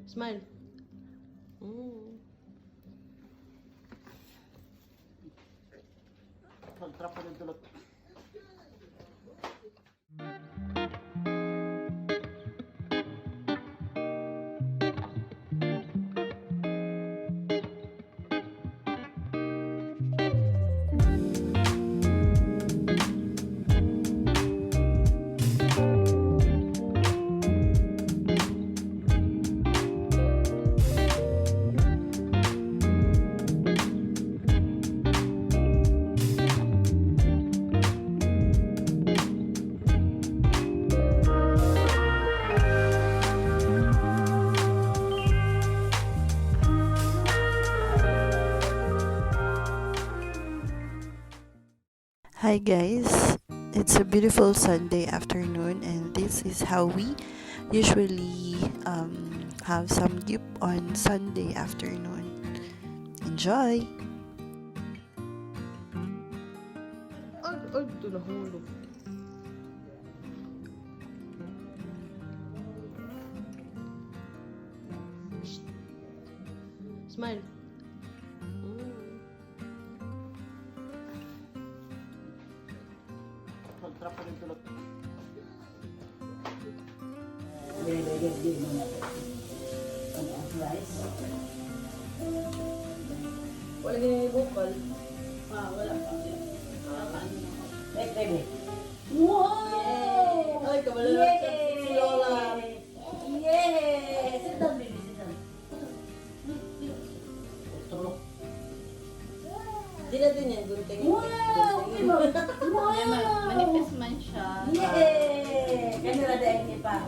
Smile. Pagtrapo ng dulot. Hi guys, it's a beautiful Sunday afternoon, and this is how we usually have samgyup on Sunday afternoon. Enjoy! Ay, ay, ito nahulog. Shh. Smile. Pagtrapo ng dulot. Rice. Wala ganyan yung bukal. Ah, wala pa. Wait, baby. Wow! Ay, kabalo na si Lola. Yay! Sit down, baby. Sit down. Tulok. Di natin yan, gunting. Wow! Gunting. Wow! Manipis man siya. Yay! Ganun na dahil ni pa.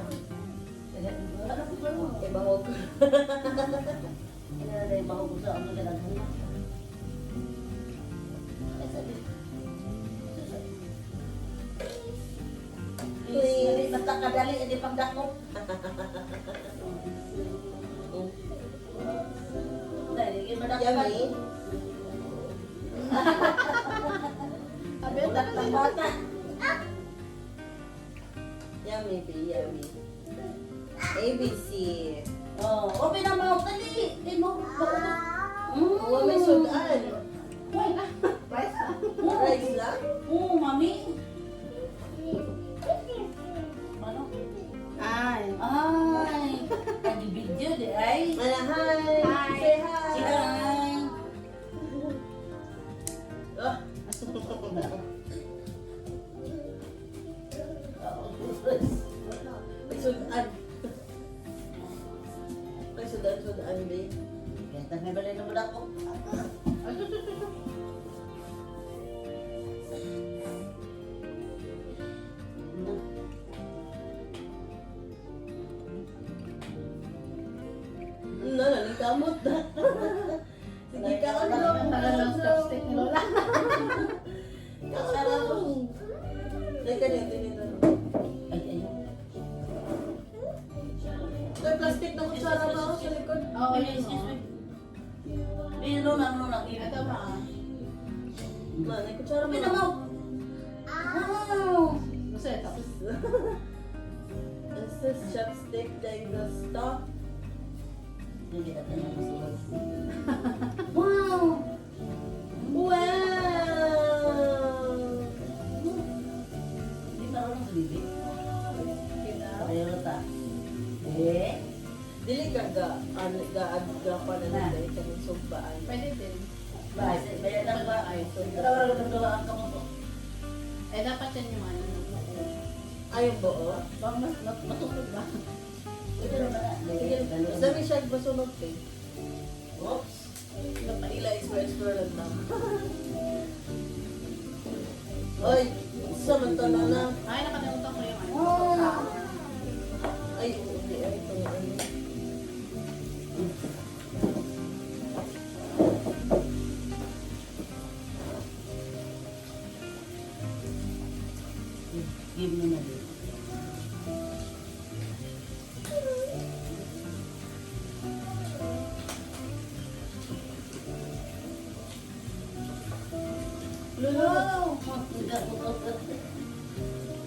Ibahog. Ganun na dahil bahog sa ano ganun. Ay, sabi. Please, basta kadali, hindi pagdako. Dahil, hindi madakpan. Yummy. Sabi, Utak ng bata. Yummy, be yummy. ABC. Oh, open ang mouth, dali. Di mo. Mm. Oh, may sudan. Uy, rice na. Rice lang? Oo, mami. Ano? Ay. Ay, nag-video di ay. Mana, hi. Hi. Say hi. Say hi. Ah, may sudan. May sudan, sudan, be. Kaya may balay na muna ako. No, nalingkamot na. Sige, kaon lang. Talagang chopstick ni Lola. Kaon lang. Teka niya, tinito. Ay, ayun. May plastic na kutsara pa ako sa likod. Oo, Ay, yun. excuse me. Ay, no, no, no, no. Ito ma. Ma, may kutsara Open mo. ang mouth. Wow! Gusto ito. This is chopstick dahil gusto. Hindi natin yung masulod. Wow! Wow! Hindi marunong sa bibi. Ayaw ta. Eh? Dili ka ga, ano, ga, ag, ga pa na lang dahil ka ng sugbaan. Pwede din. Ba, bayad lang ba? Ay, Pero wala ka gawa ang kamot. Eh, dapat yan yung ano, buo. Ay, yung buo. Baka mas matunog ba? Pwede naman na. Sige, dami siya masunog eh. Oops. Napaila, explore, explore lang na. Oy, sa man to na na. Ay, nakalimutan ko yung ano. Wow! Ay, hindi, ay, itong ano. Give me na din. Lolo!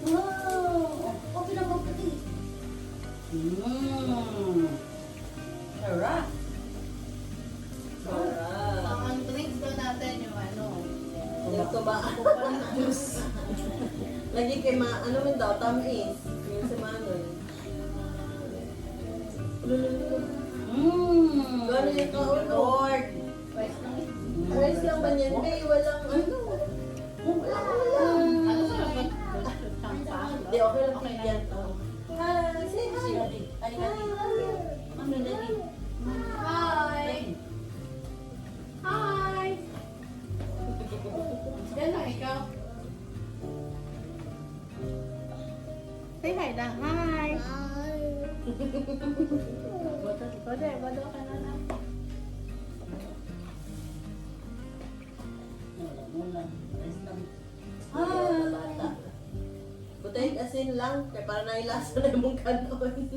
Wow! Open ang mouth dali. Mm. Sarap. Sarap. Ang drinks daw natin yung ano. Yung tuba. Coconut juice. Lagi kay ma, ano man daw, tamis. Yung si Manon. Lulululu. Gano'n yung kaon, no? Lord. Rice lang eh. Rice lang man yan, be. Walang ano. Walang ulam. Ano sa mga champa? Di, okay lang Okay tigyan. lang. Oh. Hi, say hi. Daddy. Ay, daddy. Mami, daddy. Hi! Hi! Yan lang, ikaw. Say hi lang. Hi! Pwede, pwede ka na lang. Wala, wala. Rice lang. Ah, bata. Butay asin lang, kay para nailasa na imong kanon.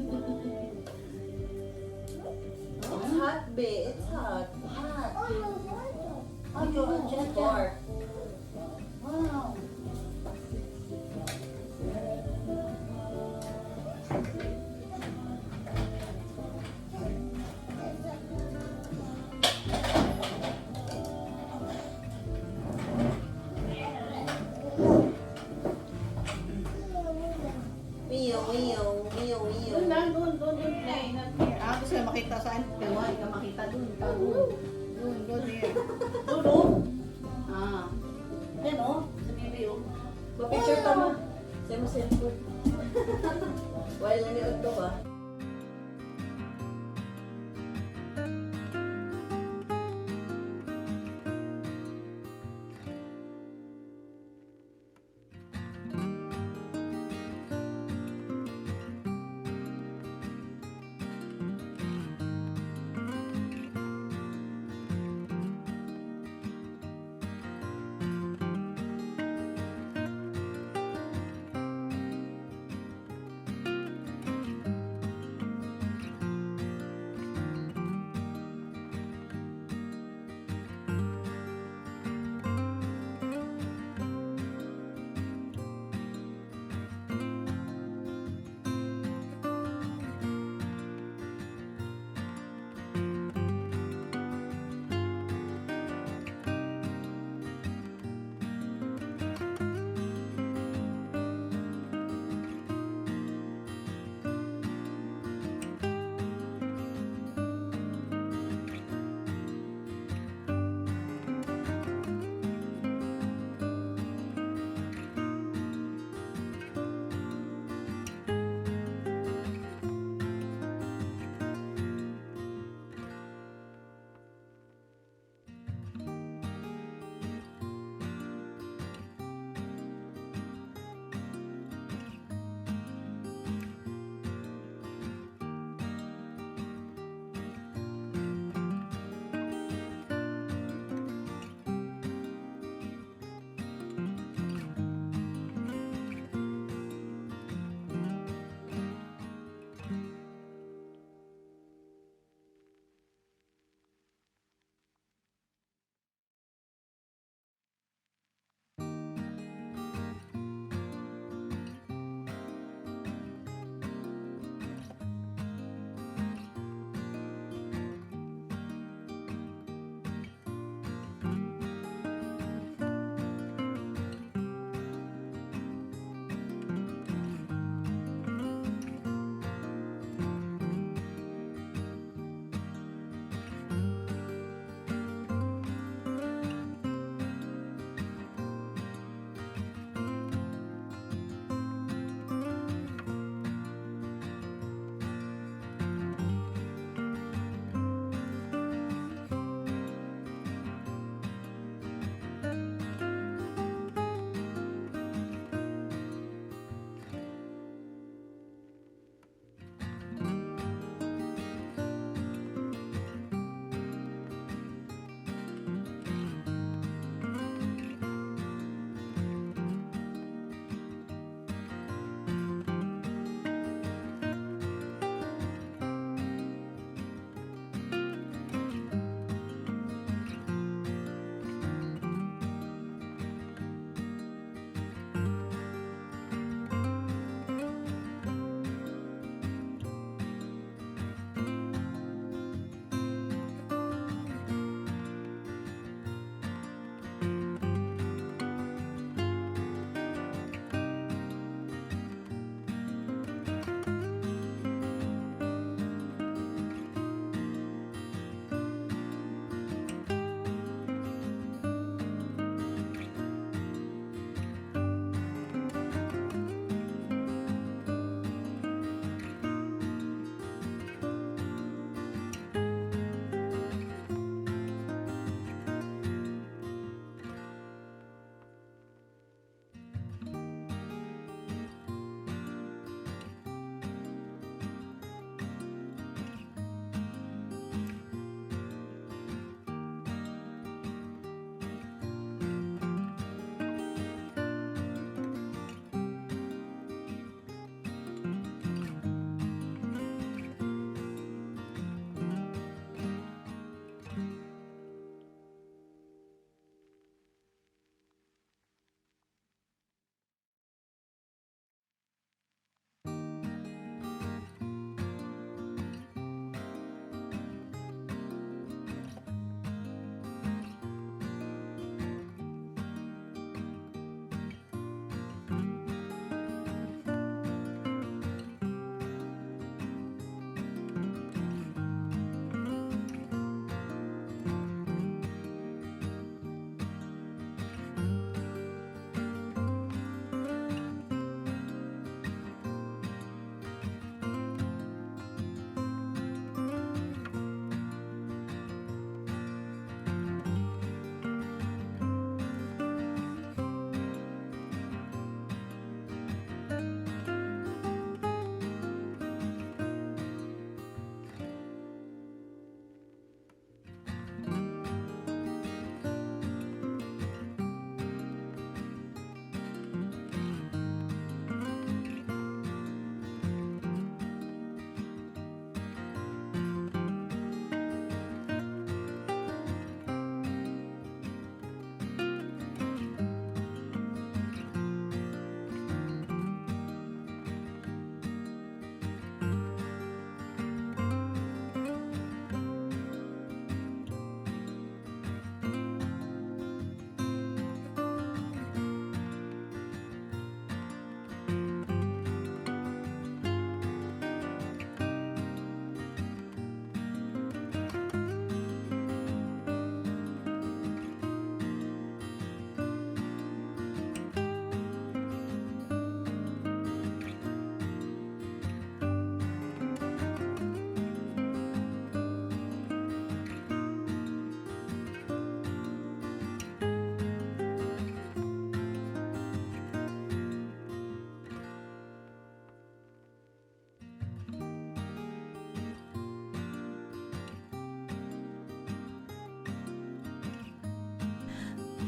It's hot, be. It's hot. Hot. Ay, yo, cha, cha. Four. Wow. Miyo, miyo, miyo, miyo. Doon lang, doon, doon, doon. Play, not here. Ah, gusto na makita saan? Pero hindi ka makita doon. Doon, doon, go there. Doon, oh. Ah. Yan, oh. Sa bibi, oh. Ma-picture ta mo. Sa mo cellphone. While naniod to ba?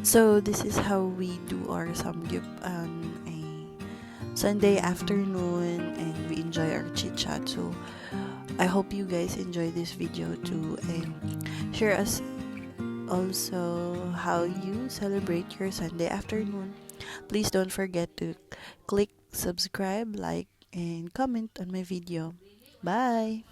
So this is how we do our samgyup on a Sunday afternoon, and we enjoy our chit chat. So I hope you guys enjoy this video too and share us also how you celebrate your Sunday afternoon. Please don't forget to click subscribe, like, and comment on my video. Bye!